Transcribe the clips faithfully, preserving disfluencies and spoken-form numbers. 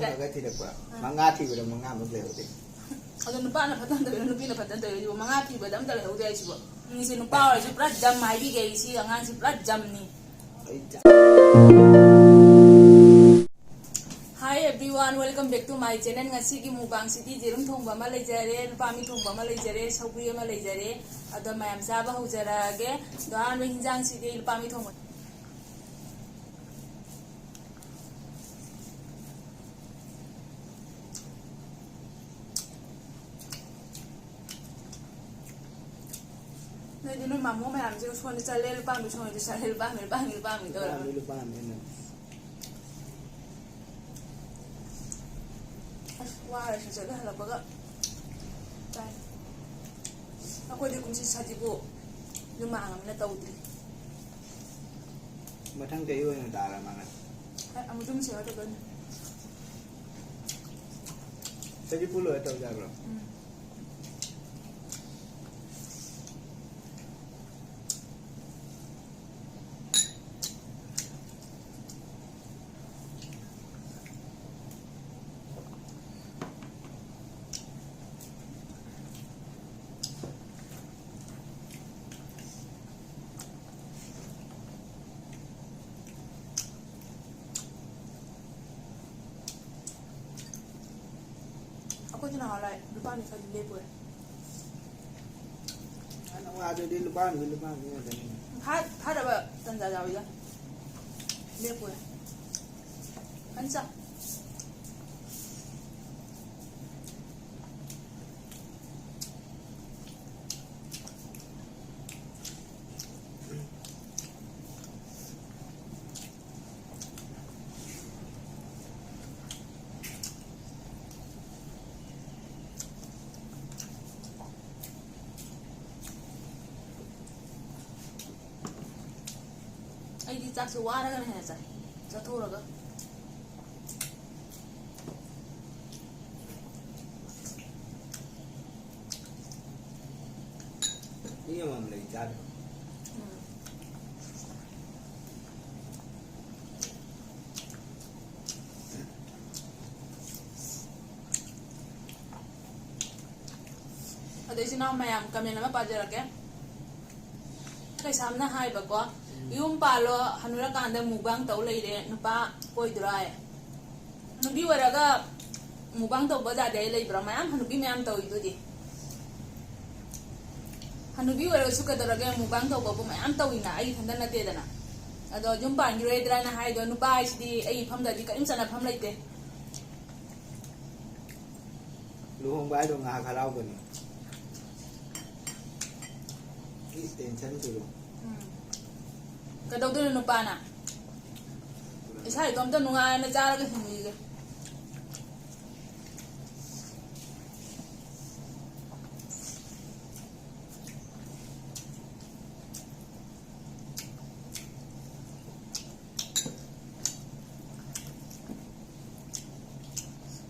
ꯐꯪꯉꯒ ꯊꯤꯔꯛꯄ꯫ ꯃꯉꯥ ꯊꯤꯕꯗ ꯃꯉꯥꯃꯨꯛ ꯂꯩꯍꯧꯗꯦ꯫ ꯑꯗꯣ ꯅꯨꯄꯥꯅ ꯐꯠꯇꯅ ꯇꯧꯔꯤꯔꯣ, ꯅꯨꯄꯤꯅ ꯐꯠꯇꯅ ꯇꯧꯔꯤꯔꯣ? ꯃꯉꯥ ꯊꯤꯕꯗ ꯑꯝꯇ ꯂꯩꯍꯧꯗꯦ ꯍꯥꯏꯁꯤꯕꯣ꯫ ꯃꯤꯁꯦ ꯅꯨꯄꯥ ꯑꯣꯏꯔꯁꯨ ꯄꯨꯔꯥ ꯖꯝ ꯍꯥꯏꯕꯤꯒꯦ ꯑꯩ, ꯁꯤ ꯑꯉꯥꯡꯁꯤ ꯄꯨꯔꯥ ꯖꯝꯅꯤ꯫ ꯑꯩ ꯖꯝ꯫ Hi everyone, welcome back to my channel. ꯉꯁꯤꯒꯤ ꯃꯨꯛꯕꯥꯡꯁꯤꯗꯤ ꯌꯦꯔꯨꯝ ꯊꯣꯡꯕ ꯑꯃ ꯂꯩꯖꯔꯦ, ꯅꯨꯄꯥ ꯃꯤ ꯊꯣꯡꯕ ꯑꯃ ꯂꯩꯖꯔꯦ, ꯁꯧꯒ꯭ꯔꯤ ꯑꯃ ꯂꯩꯖꯔꯦ꯫ ꯑꯗꯣ ꯃꯌꯥꯝ ꯆꯥꯕ ꯍꯧꯖꯔꯛꯑꯒꯦ꯫ ꯑꯗꯣ ꯑꯍꯥꯟꯕ ꯍꯤꯟꯖꯥꯡꯁꯤꯗꯤ ꯅꯨꯄꯥ ꯃꯤ ꯊꯣꯡꯕ꯫ ꯅꯣꯏꯗꯤ ꯅꯣꯏ ꯃꯥꯃꯣ ꯃꯌꯥꯝꯁꯦ ꯎꯁꯣꯟꯗ ꯆꯠꯂꯦ, ꯂꯨꯄꯥ ꯑꯃꯗꯤ ꯎꯁꯣꯟꯗ ꯆꯠꯂꯦ, ꯂꯨꯄꯥ ꯑꯃꯗꯤ, ꯂꯨꯄꯥ ꯑꯃꯗꯤ, ꯂꯨꯄꯥ ꯑꯃꯗꯤ ꯇꯧꯔꯒ꯫ ꯂꯨꯄꯥ ꯑꯃꯗꯤ, ꯂꯨꯄꯥ ꯑꯃꯗꯤ꯫ ꯑꯁ, ꯋꯥꯔꯦ ꯁꯤ ꯆꯠꯂ ꯍꯜꯂꯛꯄꯒ꯫ ꯇꯥꯏ꯫ ꯑꯩꯈꯣꯏꯗꯤ ꯀꯨꯝꯁꯤ ꯁꯖꯤꯕꯨ ꯌꯨꯝ ꯃꯥꯡꯉꯝꯅꯤꯅ ꯇꯧꯗ꯭ꯔꯤ꯫ ꯃꯊꯪ ꯆꯍꯤ ꯑꯣꯏꯅ ꯇꯥꯔ ꯃꯥꯅ꯫ ꯍꯣꯏ, ꯑꯃꯨꯛ ꯌꯨꯝ ꯁꯦꯕꯥ ꯇꯧꯗꯣꯏꯅꯦ꯫ ꯁꯖꯤꯕꯨ ꯂꯣꯏꯔ ꯇꯧꯖꯦ ꯍꯥꯏꯕ꯭ꯔꯣ? ꯎꯝ꯫ ꯑꯩꯈꯣꯏꯁꯨ ꯅꯍꯥꯟꯋꯥꯏ ꯂꯨꯄꯥ ꯑꯅꯤ ꯈꯔꯗꯤ ꯂꯦꯞꯄꯨꯔꯦ꯫ ꯅꯍꯥꯟꯋꯥꯏꯗꯗꯤ ꯂꯨꯄꯥ ꯑꯅꯤ, ꯂꯨꯄꯥ ꯑꯅꯤ ꯉꯥꯛꯇꯅꯤ꯫ ꯐꯥ-, ꯐꯥꯗꯕ ꯇꯟꯖꯥ ꯌꯥꯎꯋꯤꯗ꯫ ꯂꯦꯞꯄꯨꯔꯦ꯫ ꯐꯖꯅ ꯆꯥꯎ꯫ ꯑꯩꯗꯤ ꯆꯥꯛꯁꯦ ꯋꯥꯔꯒꯅ ꯍꯦꯟꯅ ꯆꯥꯏ, ꯆꯠꯊꯣꯛꯎꯔꯒ꯫ ꯃꯤ ꯑꯃꯃꯝ ꯂꯩ ꯆꯥꯗ꯭ꯔꯣ? ꯎꯝ꯫ ꯏꯆꯤꯟ ꯏꯅꯥꯎ ꯃꯌꯥꯝ, comment ꯑꯃ ꯄꯥꯖꯔꯛꯀꯦ꯫ ꯀꯩꯁꯥꯝꯅ ꯍꯥꯏꯕꯀꯣ, "ꯌꯨꯝ ꯄꯥꯜꯂꯣ, ꯍꯅꯨꯔꯀꯥꯟꯗ mukbang ꯇꯧ ꯂꯩꯔꯦ, ꯅꯨꯄꯥ ꯀꯣꯏꯗ꯭ꯔꯣ?" ꯍꯥꯏ꯫ ꯍꯅꯨꯕꯤ ꯑꯣꯏꯔꯒ mukbang ꯇꯧꯕ ꯌꯥꯗꯦ ꯍꯥꯏ ꯂꯩꯕ꯭ꯔꯣ? ꯃꯌꯥꯝ, ꯍꯅꯨꯕꯤ ꯃꯌꯥꯝ ꯇꯧꯏꯗꯨꯗꯤ꯫ ꯍꯅꯨꯕꯤ ꯑꯣꯏꯔꯒꯁꯨ ꯀꯩꯗꯧꯔꯒꯦ, mukbang ꯇꯧꯕꯕꯨ ꯃꯌꯥꯝ ꯇꯧꯏꯅ, ꯑꯩ ꯏꯊꯟꯇ ꯅꯠꯇꯦꯗꯅ꯫ ꯑꯗꯣ ꯌꯨꯝ ꯄꯥꯟꯈꯤꯔꯣꯏꯗ꯭ꯔꯥꯅ ꯍꯥꯏꯗꯣ, ꯅꯨꯄꯥ ꯍꯥꯏꯁꯤꯗꯤ ꯑꯩ ꯏꯐꯝꯗꯗꯤ ꯀꯔꯤꯝ ꯆꯟꯅꯐꯝ ꯂꯩꯇꯦ꯫ ꯂꯨꯍꯣꯡꯕ ꯍꯥꯏꯗꯣ ꯉꯥꯏꯍꯥꯛ ꯍꯔꯥꯎꯕꯅꯤ꯫ ꯏꯁ, tension ꯁꯤꯕꯨ꯫ ꯎꯝ꯫ ꯀꯩꯗꯧꯗꯣꯏꯅꯣ ꯅꯨꯄꯥꯅ? ꯏꯁꯥ ꯏꯇꯣꯝꯇ ꯅꯨꯡꯉꯥꯏꯅ ꯆꯥꯔꯒ ꯍꯤꯡꯉꯤꯒꯦ꯫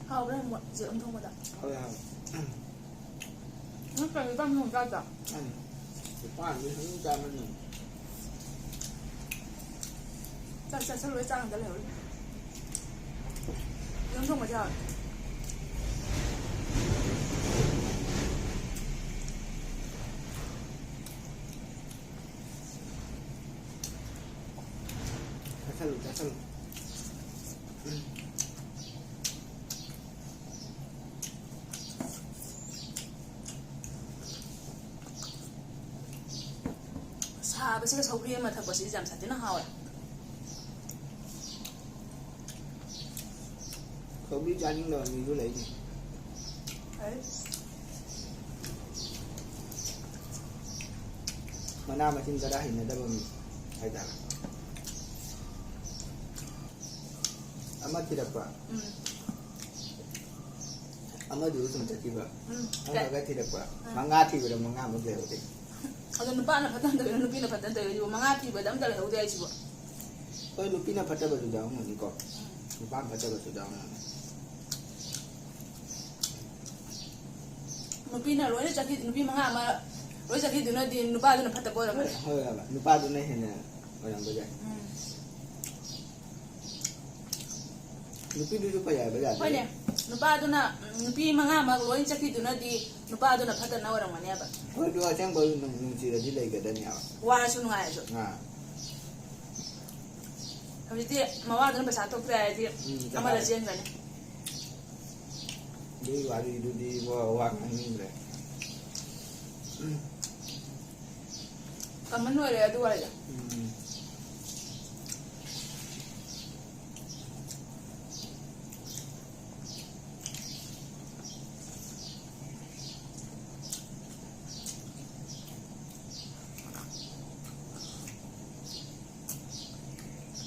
ꯍꯥꯎꯕ꯭ꯔꯥ ꯌꯦꯡꯉꯣ, ꯌꯦꯔꯨꯝ ꯊꯣꯡꯕꯗ? ꯍꯥꯎꯋꯦ, ꯍꯥꯎꯋꯦ꯫ ꯅꯪ ꯀꯩꯅꯣ ꯆꯥꯝ ꯊꯣꯡ ꯆꯥꯗ꯭ꯔꯣ? ꯆꯥꯅꯤ꯫ ꯂꯨꯄꯥ ꯑꯅꯤ ꯑꯍꯨꯝ ꯆꯥꯕꯅꯤ꯫ ꯆꯥꯛ ꯆꯥꯁꯜꯂꯣꯏ, ꯆꯥꯛ ꯑꯝꯇ ꯂꯩꯍꯧꯔꯤ꯫ ꯌꯦꯔꯨꯝ ꯊꯣꯡꯕꯁꯦ ꯍꯥꯎꯋꯦ꯫ ꯆꯥꯁꯜꯂꯨ, ꯆꯥꯁꯜꯂꯨ꯫ ꯁꯥꯕꯁꯤꯒ ꯁꯧꯒ꯭ꯔꯤ ꯑꯃ ꯊꯛꯄꯁꯤꯗꯤ ꯌꯥꯝ ꯁꯥꯊꯤꯅ ꯍꯥꯎꯋꯦ꯫ ꯁꯧꯒ꯭ꯔꯤ ꯆꯥꯅꯤꯡꯗꯕ ꯃꯤꯁꯨ ꯂꯩꯅꯤ꯫ ꯂꯩ꯫ ꯃꯅꯥ ꯃꯁꯤꯡ ꯆꯔꯥ ꯍꯩꯅꯗꯕ ꯃꯤ ꯍꯥꯏꯇꯥꯔꯦ꯫ ꯑꯃ ꯊꯤꯔꯛꯄ꯫ ꯎꯝ꯫ ꯑꯃꯗꯨꯁꯨ ꯁꯨꯝ ꯆꯠꯈꯤꯕ꯫ ꯎꯝ꯫ ꯑꯃꯒ ꯊꯤꯔꯛꯄ꯫ ꯎꯝ꯫ ꯃꯉꯥ ꯊꯤꯕꯗ ꯃꯉꯥꯃꯨꯛ ꯂꯩꯍꯧꯗꯦ꯫ ꯑꯗꯣ ꯅꯨꯄꯥꯅ ꯐꯠꯇꯅ ꯇꯧꯔꯤꯔꯣ, ꯅꯨꯄꯤꯅ ꯐꯠꯇꯅ ꯇꯧꯔꯤꯔꯣ? ꯃꯉꯥ ꯊꯤꯕꯗ ꯑꯝꯇ ꯂꯩꯍꯧꯗꯦ ꯍꯥꯏꯁꯤꯕꯣ? ꯍꯣꯏ, ꯅꯨꯄꯤꯅ ꯐꯠꯇꯕꯁꯨ ꯌꯥꯎꯔꯝꯒꯅꯤꯀꯣ꯫ ꯎꯝ꯫ ꯅꯨꯄꯥꯅ ꯐꯠꯇꯕꯁꯨ ꯌꯥꯎꯔꯝꯒꯅꯤ꯫ ꯅꯨꯄꯤꯅ ꯂꯣꯏꯅ ꯆꯠꯈꯤ, ꯅꯨꯄꯤ ꯃꯉꯥ ꯑꯃ ꯂꯣꯏ ꯆꯠꯈꯤꯗꯨꯅꯗꯤ ꯅꯨꯄꯥꯗꯨꯅ ꯐꯠꯇꯕ ꯑꯣꯏꯔꯝꯃꯅꯤ꯫ ꯍꯣꯏ, ꯍꯣꯏ, ꯍꯣꯏ꯫ ꯅꯨꯄꯥꯗꯨꯅ ꯍꯦꯟꯅ ꯑꯣꯏꯔꯝꯕ ꯌꯥꯏ꯫ ꯎꯝ꯫ ꯅꯨꯄꯤꯗꯨꯁꯨ ꯐꯩ ꯍꯥꯏꯕ ꯌꯥꯗꯦ꯫ ꯍꯣꯏꯅꯦ꯫ ꯅꯨꯄꯥꯗꯨꯅ, ꯎꯝ, ꯅꯨꯄꯤ ꯃꯉꯥꯃꯛ ꯂꯣꯏ ꯆꯠꯈꯤꯗꯨꯅꯗꯤ ꯅꯨꯄꯥꯗꯨꯅ ꯐꯠꯇꯅ ꯑꯣꯏꯔꯝꯒꯅꯦꯕ꯫ ꯍꯣꯏ, ꯑꯗꯨ ꯑꯁꯦꯡꯕ ꯅꯨꯡ-, ꯅꯨꯡꯁꯤꯔꯗꯤ ꯂꯩꯒꯗꯅꯦꯕ꯫ ꯋꯥꯔꯁꯨ ꯅꯨꯡꯉꯥꯏꯔꯁꯨ꯫ ꯑꯥ꯫ ꯍꯧꯖꯤꯛꯇꯤ ꯃꯋꯥꯗꯨꯅ ꯄꯩꯁꯥ ꯊꯣꯛꯇ꯭ꯔꯦ ꯍꯥꯏꯔꯗꯤ ꯎꯝ, ꯑꯃꯗ ꯆꯠꯈ꯭ꯔꯦ꯫ ꯆꯦꯟꯈ꯭ꯔꯅꯤ꯫ ꯑꯗꯨꯒꯤ ꯋꯥꯔꯤꯗꯨꯗꯤ ꯋꯥ, ꯋꯥ ꯉꯥꯡꯅꯤꯡꯗ꯭ꯔꯦ꯫ ꯀꯃꯟ ꯑꯣꯏꯔꯦ ꯑꯗꯨ ꯋꯥꯔꯤꯗꯣ꯫ ꯎꯝ꯫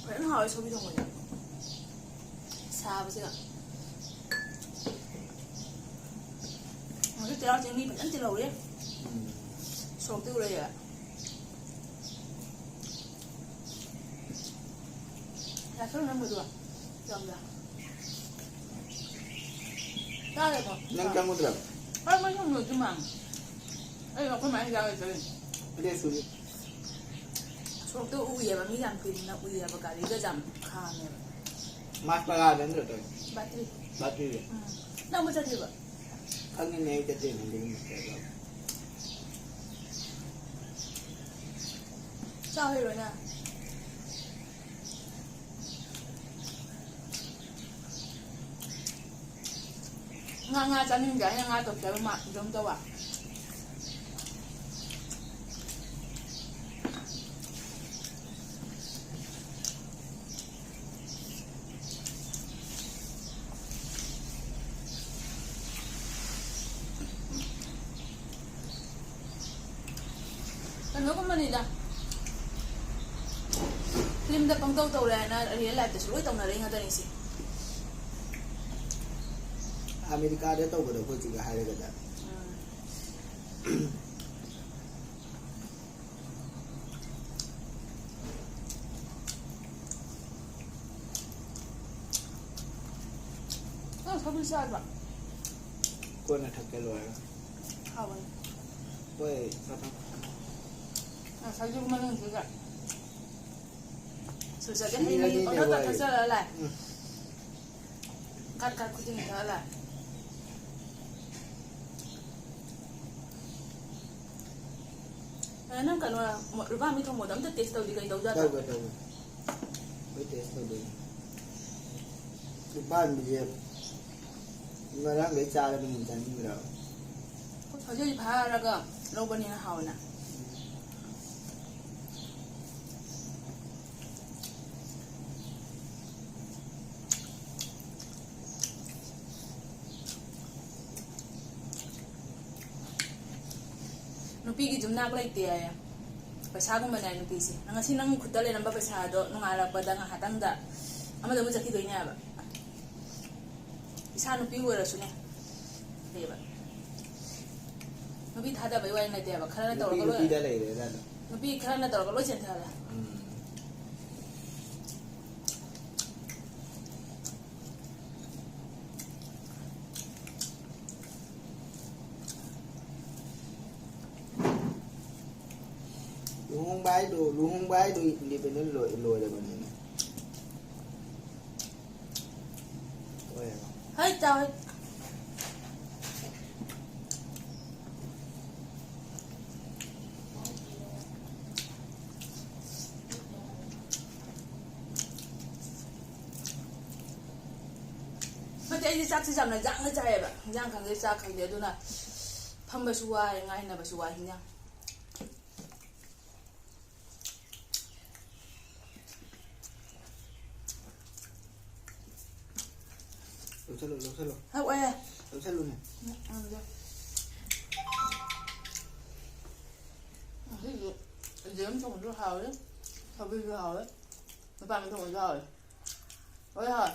ꯐꯖꯅ ꯍꯥꯎꯋꯦ ꯁꯧꯒ꯭ꯔꯤ ꯊꯣꯡꯕꯁꯦ꯫ ꯁꯥꯕꯁꯤꯒ꯫ ꯍꯧꯖꯤꯛ ꯆꯩꯔꯥꯎ ꯆꯤꯡ ꯃꯤ ꯐꯖꯅ ꯆꯤꯜꯍꯧꯔꯤ꯫ ꯎꯝ꯫ ꯁꯣꯔꯣꯛꯇ ꯎꯔꯦ꯫ ꯌꯥꯏꯐꯔ ꯅꯝꯕꯗꯨꯒ ꯌꯥꯝꯅ ꯇꯥꯔꯦꯀꯣ? ꯅꯪ ꯆꯪꯉꯨꯗ꯭ꯔꯕ? ꯍꯣꯏ, ꯃꯣꯏ ꯁꯨꯝ ꯂꯣꯏꯗ꯭ꯔꯤ ꯃꯥꯜꯂꯦ꯫ ꯑꯩ ꯑꯩꯈꯣꯏ ꯃꯥꯏ ꯍꯤꯗꯥꯛ ꯂꯩꯇꯕꯩꯅꯦ꯫ ꯑꯗꯨꯏ ꯁꯨꯔꯤ꯫ ꯁꯣꯔꯣꯛꯇ ꯎꯏꯌꯦꯕ, ꯃꯤ ꯌꯥꯝ ꯀꯨꯏꯅ ꯎꯏꯌꯦꯕ, ꯒꯥꯔꯤꯒ ꯌꯥꯝ ꯈꯥꯝꯃꯦꯕ꯫ ꯃꯥꯁ ꯄꯔꯥꯗ ꯅꯠꯇ꯭ꯔꯣ ꯇꯧꯔꯤ? ꯕꯥꯇ꯭ꯔꯤ꯫ ꯕꯥꯇ꯭ꯔꯤꯗ? ꯎꯝ꯫ ꯅꯪꯕꯨ ꯆꯠꯇ꯭ꯔꯤꯕꯣ? ꯈꯪꯉꯤꯅꯦ, ꯑꯩ ꯆꯠꯇꯦꯅꯦ ꯑꯗꯨꯒꯨꯝꯕ ꯆꯠꯂꯣ꯫ ꯆꯥꯎ ꯍꯩꯔꯣꯏꯅ꯫ ꯉꯥ, ꯉꯥ ꯆꯥꯅꯤꯡꯗꯦ꯫ ꯑꯩꯅ ꯉꯥ ꯇꯧꯁꯦ ꯍꯥꯏꯕ ꯃꯥ ꯑꯗꯨꯝ ꯇꯧꯕ꯫ ꯀꯩꯅꯣꯒꯨꯝꯕꯅꯤꯗ, ꯐꯤꯂꯝꯗ ꯄꯪꯇꯧ ꯇꯧꯔꯦ ꯍꯥꯏꯅ ꯔꯤꯌꯦꯜ ꯂꯥꯏꯐꯇꯁꯨ ꯂꯣꯏ ꯇꯧꯅꯔꯛꯏ ꯉꯥꯛꯇꯅꯤ ꯁꯤ꯫ ꯑꯃꯦꯔꯤꯀꯥꯗ ꯇꯧꯕꯗꯣ ꯑꯩꯈꯣꯏ ꯁꯤꯒ ꯍꯥꯏꯔꯒꯗ꯫ ꯎꯝ꯫ ꯅꯪ ꯁꯧꯒ꯭ꯔꯤ ꯆꯥꯗ꯭ꯔꯣ? ꯀꯣꯟꯅ ꯊꯛꯀꯦ ꯂꯣꯏꯔꯒ꯫ ꯍꯥꯎꯕꯅꯤ꯫ ꯍꯣꯏ, ꯆꯥꯊꯣꯛ꯫ ꯉꯁꯥꯏꯁꯨ ꯃꯅꯨꯡꯗꯨꯗ ꯁꯨꯖꯗꯦ, ꯍꯩ ꯃꯍꯤ ꯁꯤꯔꯅꯤꯅꯦ ꯄꯪꯊꯛꯇ ꯋꯥꯔꯤ꯫ ꯊꯛꯆꯜꯂ ꯂꯥꯛꯑꯦ꯫ ꯎꯝ꯫ ꯀꯥꯠ ꯀꯥꯠ ꯈꯨꯗꯤꯡꯒꯤ ꯊꯛꯑ ꯂꯥꯛꯑꯦ꯫ ꯑ, ꯅꯪ ꯀꯩꯅꯣ, ꯃ-, ꯂꯨꯄꯥ ꯃꯤ ꯊꯣꯡꯕꯗꯣ ꯑꯝꯇ ꯇꯦꯁ ꯇꯧꯗꯤ ꯀꯩ ꯇꯧꯖꯥꯠꯅꯣ? ꯇꯧꯒꯦ, ꯇꯧꯒꯦ꯫ ꯑꯩꯈꯣꯏ ꯇꯦꯁ ꯇꯧꯗꯣꯏꯅꯤ꯫ ꯂꯨꯄꯥ ꯑꯃꯒꯤꯁꯦ ꯉꯔꯥꯡꯗꯩ ꯆꯥꯔꯕꯅꯤꯅ ꯆꯥꯅꯤꯡꯗ꯭ꯔꯕ꯫ ꯍꯧꯖꯤꯛ ꯍꯧꯖꯤꯛ ꯐꯥꯔꯒ ꯂꯧꯕꯅꯤꯅ ꯍꯥꯎꯋꯦꯅ꯫ ꯅꯨꯄꯤꯒꯤ ꯌꯨꯝꯅꯥꯛ ꯂꯩꯇꯦ ꯍꯥꯏꯌꯦ꯫ ꯄꯩꯁꯥꯒꯨꯝꯕꯅꯦ ꯍꯥꯏ ꯅꯨꯄꯤꯁꯦ꯫ ꯅꯪ ꯉꯁꯤ ꯅꯪ ꯈꯨꯠꯇ ꯂꯩꯔꯝꯕ ꯄꯩꯁꯥꯗꯣ ꯅꯣꯡꯉꯥꯜꯂꯛꯄꯗ ꯉꯥꯏꯍꯥꯛꯇꯪꯗ ꯑꯃꯗ ꯑꯃꯨꯛ ꯆꯠꯈꯤꯗꯣꯏꯅꯦ ꯍꯥꯏꯕ꯫ ꯏꯁꯥ ꯅꯨꯄꯤ ꯑꯣꯏꯔꯁꯨꯅꯦ꯫ ꯀꯩꯕ? ꯅꯨꯄꯤ ꯊꯥꯗꯕꯩ ꯋꯥꯔꯤ ꯅꯠꯇꯦꯕ꯫ ꯈꯔꯅ ꯅꯨꯄꯤ ꯇꯧꯔꯒ ꯂꯣꯏ, ꯅꯨꯄꯤꯗ ꯂꯩꯔꯦ ꯑꯗꯨꯅ꯫ ꯅꯨꯄꯤ ꯈꯔꯅ ꯇꯧꯔꯒ ꯂꯣꯏ ꯆꯦꯟꯊꯔꯦ꯫ ꯎꯝ꯫ ꯂꯨꯍꯣꯡꯕ ꯍꯥꯏꯗꯣ, ꯂꯨꯍꯣꯡꯕ ꯍꯥꯏꯗꯣ independent ꯂꯣꯏ-, ꯂꯣꯏꯔꯕꯅꯤꯅꯦ꯫ ꯍꯣꯏ꯫ ꯍꯩ ꯆꯥꯎ ꯍꯩ꯫ ꯅꯠꯇꯦ, ꯑꯩꯗꯤ ꯆꯥꯛꯁꯤ ꯌꯥꯝꯅ ꯌꯥꯡꯅ ꯆꯥꯏꯌꯦꯕ꯫ ꯏꯟꯖꯥꯡ ꯈꯪꯗꯦ, ꯆꯥꯛ ꯈꯪꯗꯦ꯫ ꯑꯗꯨꯅ ꯐꯝꯕꯁꯨ ꯋꯥꯏ, ꯉꯥꯏꯅꯕꯁꯨ ꯋꯥꯏ ꯏꯟꯖꯥꯡ꯫ ꯂꯧꯁꯜꯂꯣ, ꯂꯧꯁꯜꯂꯣ꯫ ꯍꯥꯎ, ꯑꯦ꯫ ꯂꯧꯁꯜꯂꯨꯅꯦ꯫ ꯎꯝ, ꯎꯝ, ꯂꯧ-, ꯉꯁꯤꯗꯤ ꯌꯦꯔꯨꯝ ꯊꯣꯡꯕꯁꯨ ꯍꯥꯎꯋꯦ, ꯁꯧꯒ꯭ꯔꯤꯁꯨ ꯍꯥꯎꯋꯦ, ꯃꯄꯥꯟ ꯊꯣꯡꯕꯁꯨ ꯍꯥꯎꯋꯦ꯫ ꯂꯣꯏ ꯍꯥꯎꯋꯦ꯫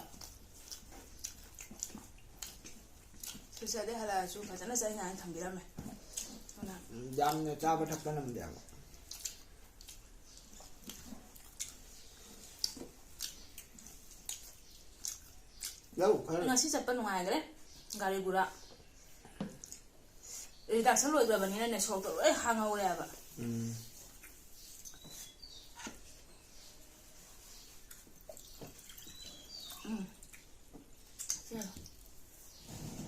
ꯁꯤꯁꯇꯔꯗꯤ ꯍꯜꯂꯛꯑꯁꯨ ꯐꯖꯅ ꯆꯥꯛ ꯏꯟꯖꯥꯡ ꯊꯝꯕꯤꯔꯝꯃꯦ꯫ ꯑꯗꯨꯅ ꯌꯥꯝꯅ ꯆꯥꯕ ꯊꯛꯄ ꯅꯪꯗꯦ ꯍꯥꯏꯕ꯫ ꯂꯧ ꯈꯔ꯫ ꯉꯁꯤ ꯆꯠꯄ ꯅꯨꯡꯉꯥꯏꯈ꯭ꯔꯦ, ꯒꯥꯔꯤ ꯒꯨꯔꯥ꯫ ꯔꯤꯗꯛꯁꯟ ꯂꯣꯏꯈ꯭ꯔꯕꯅꯤꯅꯅꯦ, ꯁꯣꯔꯣꯛꯇ ꯂꯣꯏ ꯍꯥꯡꯍꯧꯔꯦ ꯍꯥꯏꯕ꯫ ꯎꯝ꯫ ꯎꯝ꯫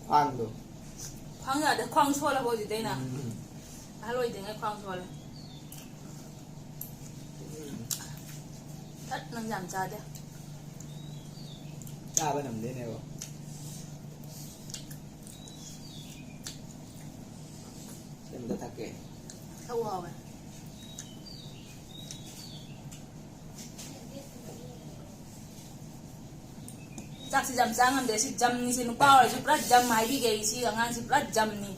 ꯈ꯭ꯋꯥꯡꯗꯣ꯫ ꯈ꯭ꯋꯥꯡ ꯌꯥꯗꯦ, ꯈ꯭ꯋꯥꯡ ꯁꯣꯜꯂꯕ ꯍꯧꯖꯤꯛꯇꯩꯅ? ꯎꯝ꯫ ꯑꯍꯜ ꯑꯣꯏꯗ꯭ꯔꯤꯉꯩ ꯈ꯭ꯋꯥꯡ ꯁꯣꯜꯂꯦ꯫ ꯊꯠ, ꯅꯪ ꯌꯥꯝ ꯆꯥꯗꯦ꯫ ꯆꯥꯕ ꯉꯝꯗꯦꯅꯦꯕꯣ꯫ ꯁꯤ ꯑꯝꯇ ꯊꯛꯀꯦ꯫ ꯊꯛꯎ, ꯍꯥꯎꯋꯦ꯫ ꯆꯥꯛꯁꯤ ꯌꯥꯝ ꯆꯥ ꯉꯝꯗꯦ꯫ ꯁꯤ ꯖꯝꯅꯤ, ꯁꯤ ꯅꯨꯄꯥ ꯑꯣꯏꯔꯁꯨ ꯄꯨꯔꯥ ꯖꯝ ꯍꯥꯏꯕꯤꯒꯦ ꯑꯩ꯫ ꯁꯤ ꯑꯉꯥꯡꯁꯤ ꯄꯨꯔꯥ ꯖꯝꯅꯤ꯫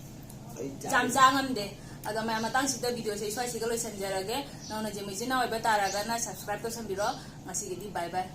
ꯑꯩ ꯆꯥ- ꯌꯥꯝ ꯆꯥ ꯉꯝꯗꯦ꯫ ꯑꯗꯣ ꯃꯌꯥꯝ, ꯃꯇꯥꯡꯁꯤꯗ ꯚꯤꯗꯤꯑꯣꯁꯦ ꯑꯩ ꯁ꯭ꯋꯥꯏꯁꯤꯒ ꯂꯣꯏꯁꯤꯟꯖꯔꯒꯦ꯫ ꯅꯧꯅ ꯖꯦꯃꯤꯆꯤꯟ ꯑꯣꯏꯕ ꯇꯥꯔꯒꯅ subscribe ꯇꯧꯁꯟꯕꯤꯔꯣ꯫ ꯉꯁꯤꯒꯤꯗꯤ bye bye꯫